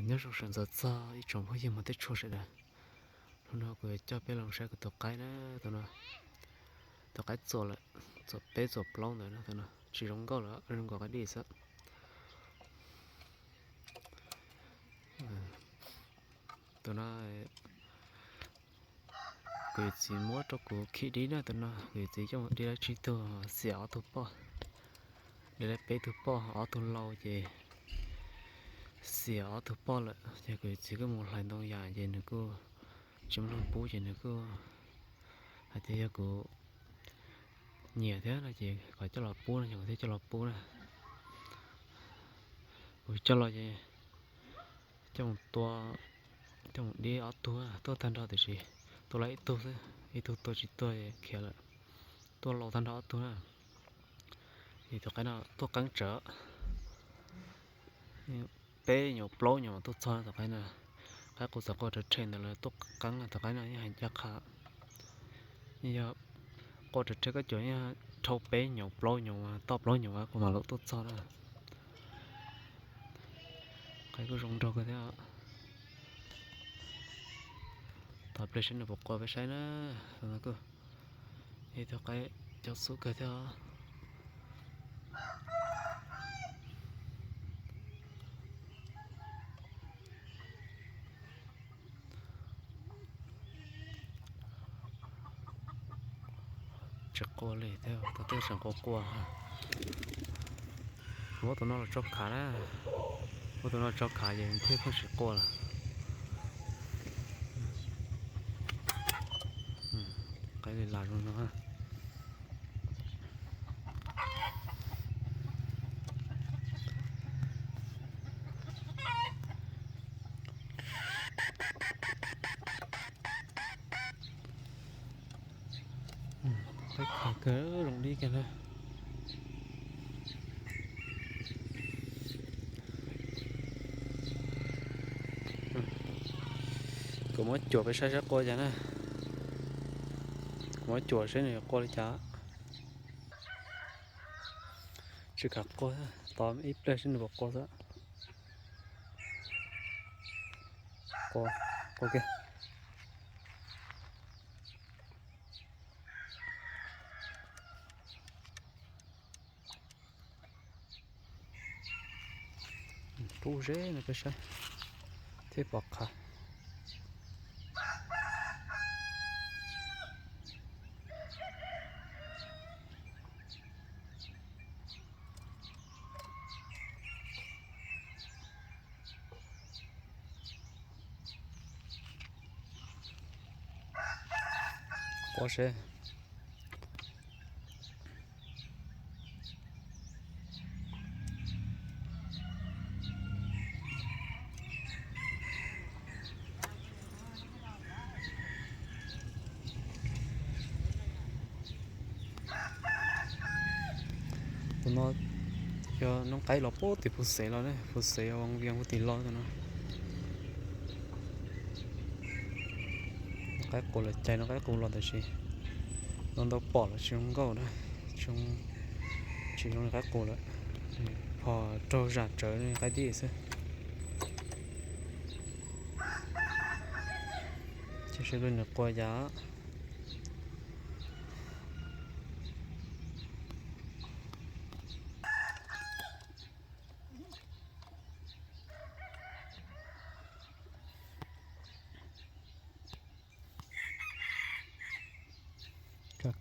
Nyob zoo sawv ntxov txog ib tsoom phooj ywg hmov thiab tshua sawv daws. Hnub no kuv yuav coj peb los saib kuv tus qaib na, tus no, tus qaib txuas lawm, txuas peb txuas plaub ntawd na, tus no tsis zoo nkauj lawm, zoo nkaus qaib dib xwb. Tus no kuv yawm txiv muab rau kuv khi dib na, tus no kuv yawm txiv coj mus dib lawv tsib tug, xiam ob tug poj, dib lawv peb tug poj, ob tug laus ces xiam ob tug poj lawm ces kuv yawm txiv kuj mus hlais ntoo yam ces nws kuj tsis muaj leej pub ces nws kuj hais tias yog kuv nyiam thiab no ces kom coj los pub no ces kuv thiaj coj los pub na. Kuv coj los ces coj mus tua, coj mus dib ob tug, tuaj tag nrho tiam sis tua lawm ib tug xwb, ib tug tua tsis tuag khiav lawm. Tuaj laus tag nrho ob tug na. Es tus qaib no tuaj qeeb tsawv, peb nyuag plaub nyuag tuaj txog tus qaib na. Qaib qus txawm qua rhe rhe ntawd lawv tuaj qeeb tus qaib no yeej hais ncaj qha. Yog qua rhe rhe koj cuam yeej dhau peb nyuag plaub nyuag, toj plaub nyuag kuv mam lawv tuaj txog na. Qaib kuj zoo nraug kawg thiab. Tos pliag saib nws puas qua peb saib na. Ib tug qaib cov xub kawg thiab. Tsis qua li thiab, tau tej tseem qua qua. Muab tus no los tso khav na, muab tus no los tso khav ces thiaj pheej tsis qua lawm. Qaib li las zoo no. Qaib khav kawg, zoo dib kawg na. Kuv muab cuam peb saib saib qua cas na. Kuv muab cuam saib nws qua li cas. Tsis kam qua, tos ib pliag saib nws puas qua xwb. Qua, qua kiag. Rub zeb no peb saib thiaj pom qhav. Qua seb. Tus no yog noob qaib los puag tim Phu Xev los ne, Phu Xev Vaj Vias puag tim los tus no. Noob qaib qus los cais noob qaib qus los tab sis no ntau pom los tsis zoo nkauj na, tsis zoo li qaib qus lawm. Phom raug zam tsawv li qaib dib xwb. Ces sawv daws nws qua yam.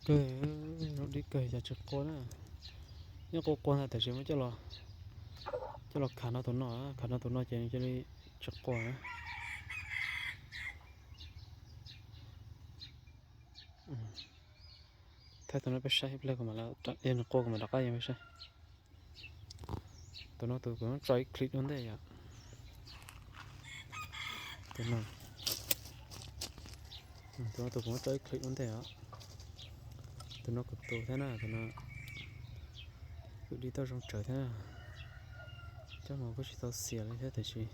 Kawg, zoo dib kawg cas tsis qua na. Nyob qua qua ntag tab sis muab coj los khav no tus no, khav no tus no ces nws cia li tsis qua na. Thaij tus no peb saib ib pliag kuv mam li, yog nws qua kuv mam rov qab yees peb saib. Tus no tus kuv muab tso ib clip ua ntej yom. Tus no, tus no tus kuv muab tso ib clip ua ntej os. Tus no kuv tus thiab na, tus no kuv dib tau zoo tsawv thiab na. Coj mus kuj tsis tau xiam li thiab tiam sis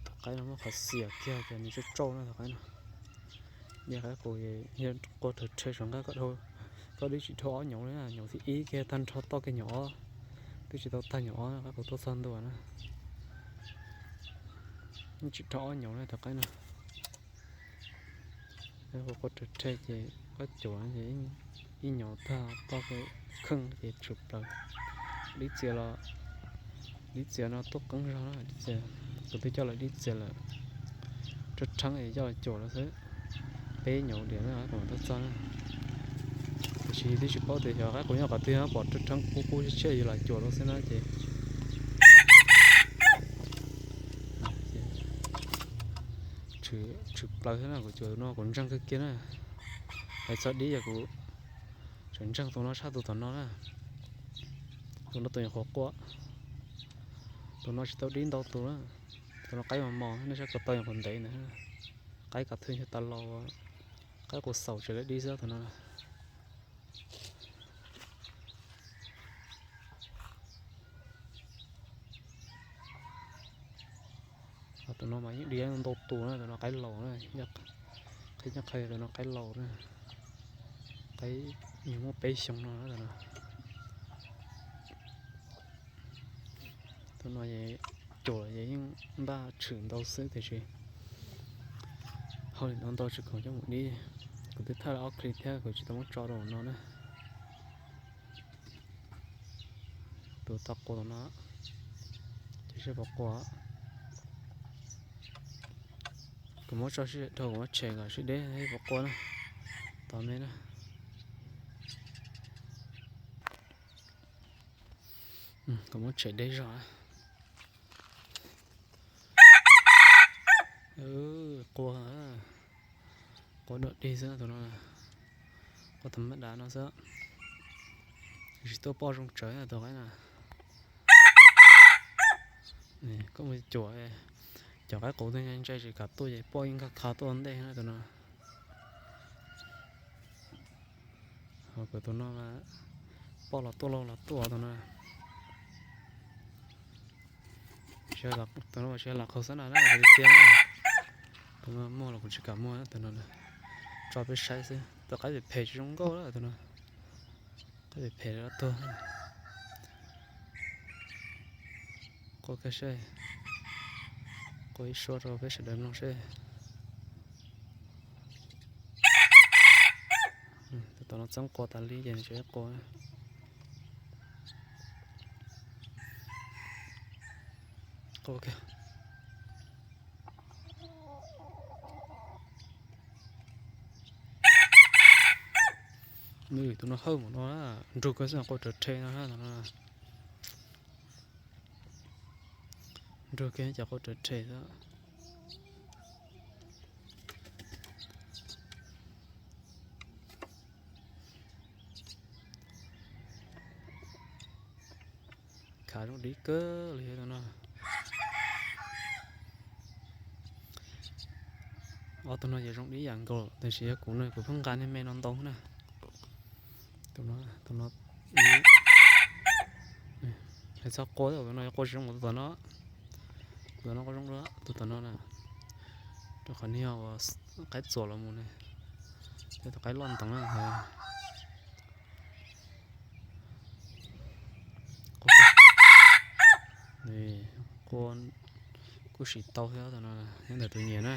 tus qaib no muab qhov xiam kiag ces nws tsauj tsauj na tus qaib no. Dib qaib qus yog qua rhe rhe saum nqaj, koj dib tsis dhau ob nyuag li na, nyuag thib ib kiag tag nrho toj kiag nyuag ob, twb tsis tau tag nyuag ob qaib qus tuaj txog ntua na. Tsis dhau ob nyuag na tus qaib no. Ua quaj rhe rhe ces koj cuam ces ib nyuag tag poj kheej ces tshwm plaws. Dib txias los, dib txias no tuaj qeeb zog na, dib txias, kuv twb coj lawv dib txias lawm. Rheeb rheeb es coj los cuam lawm xwb. Peb nyuag diam na kuv mam tuaj txog na. Tiam sis twb tsis paub tias xyov qaib qus nyob qhov twg, pom rheeb rheeb qub qub tshiab tshiab yus los cuam lawm xwb na ces tshwm plaws xwb na. Kuv cuam tus no kuv ntseeg kawg kiag na. Hais txog dib yog kuv tseem ntseeg tus no tshaj tus tom no na. Tus no tus nyuam qhuav qua, tus no tsis tau dib ntau tus na. Tus no qaib mos mos, nej saib ko taw nyuam qhuav ntev ntawd. Qaib kav thwj yog tas los, qaib qus xaus tsev lawv dib xwb tus no. Tus no mas yeej dib ntau tus na, tus no qaib laus na. Qhia nyob qhia tus no qaib laus na, qaib yeej muaj peb xyoo no na tus no. Tus no cuam ces yeej npaj tshwm ntau xwb tiam sis hauj lwm ntau ntau tsis khoom coj mus dib. Kuv twb thaj lawm ob clip thiab kuv tsis tau muab tso rau no na. Tus tau qua tus no, ces seb puas qua. Kuv muab tso sib dhau, kuv muab tshem kom sib deb puas qua na. Tos me na. Kuv muab tshem deb zog. Qua, qua dog dig xwb tus no. Qua thaum mab dav no xwb. Tsis tuaj poj zoo tsawv tus qaib na. Koj mus cuam, cov qaib qus twb ntse ntse tsis kam tuaj ces poj yeej nkag kha tuaj ntej na tus no. Ho kuv tus no mas poj los tuaj, laug los tuaj tus no. Tus no mas tsis yog lam qhaug xab na, hais tiag tiag na. Tus no muag los kuv tsis kam muag tus no. Tso peb saib xwb, tus qaib phem phem tsis zoo nkauj tus no. Qaib phem phem tuag. Qua kiag seb, qua ib suab rau peb sawv daws mloog seb. Tus tom no txeeb qua tas li ces nws tseem qua. Qua kiag. Tus no hawj mus no, nrug kiag xwb, qua rhe rhe no. Nrug kiag cov qua rhe rhe xwb. Khav zoo dib kawg li tus no. Ob tug no ces zoo dib yam nkaus, tab sis yog kuv no kuv pheej nqa niag me no ntau na. Tus no, tus no, hais txog qua, tus no qua tsis zoo tus tom no. Tus tom no qua zoo dua, tus tom no na. Rau qhov niag uas qaib txuas los mus ne, tus qaib loj nteev na. Qua kuj sim tau thiab tus no, nyob ntawm tus nyiam na.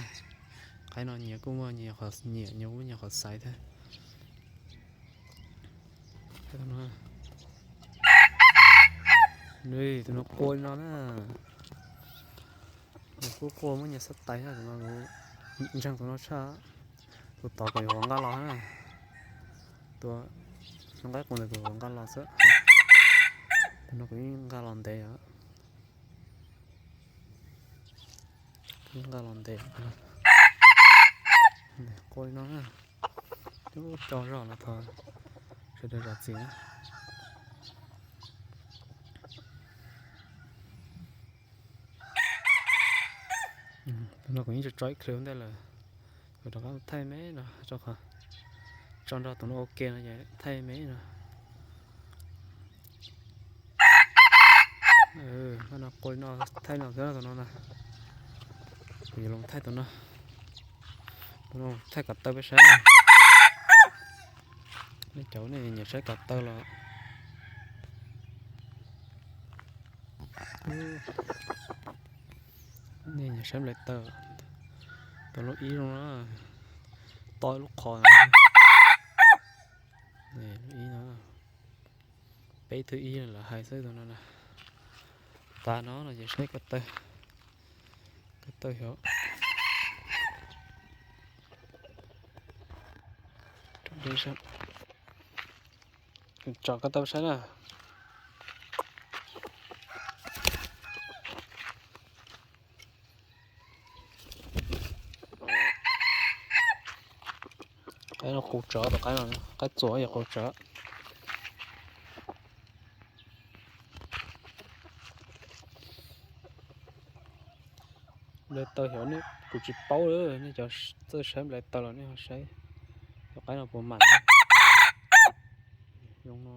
Qaib no nyias kuj muaj nyias qhov nyiam, nyias kuj muaj nyias qhov xaiv thiab. Tus no qua li no na. Nws kuj qua muab nyias xab tais na, tus no ntseeg tus no tshaj. Tus tod kuv yuav nqa los na. Tus qaib qus ntawd kuv yuav nqa los xwb. Tus no kuv yeej nqa los ntev os. Nqa los ntev. Qua li no na. Twb co zog los thov sawv daws zam txim na. Tus no kuv yeej tso ib clip ua ntej lawm, kuv rov qab thaij me no rau qhov tso nrog tus no ua ke no ces thaij me no. Tus no qua li no, thaij no xwb tus no na. Kuv yuav los thaij tus no, tus no thaij kom tau peb saib. Nej cov nej nyiam saib kom tau los Saib nplaim taws, tau lub ib zoo na, to lub qhov, ib no, peb thwv ib lawv hais xwb tus no na. Tav no no ces saib ko taw, ko taw xyov. Tsom ko taw saib na. Qaib no qus tsawv, tom qaib no, qaib txuas yog qus tsawv. Nplaim taws xyov nej, kuv tsis paub, nej cov txawj saib nplaim taws los nej ho saib cov qaib no puas mam. Zoo no,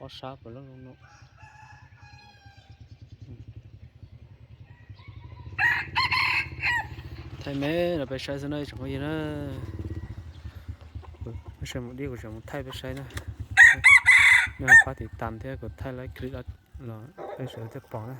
ob sab puas loj zoo no. Thaij me rau peb saib xwb na tsoom phooj ywg na. Peb saib mus dib kuv tseem mus thaij peb saib na. Nej pab tiv tam thiab kuv thaij lawv clip los peb sawv daws thiaj pom na.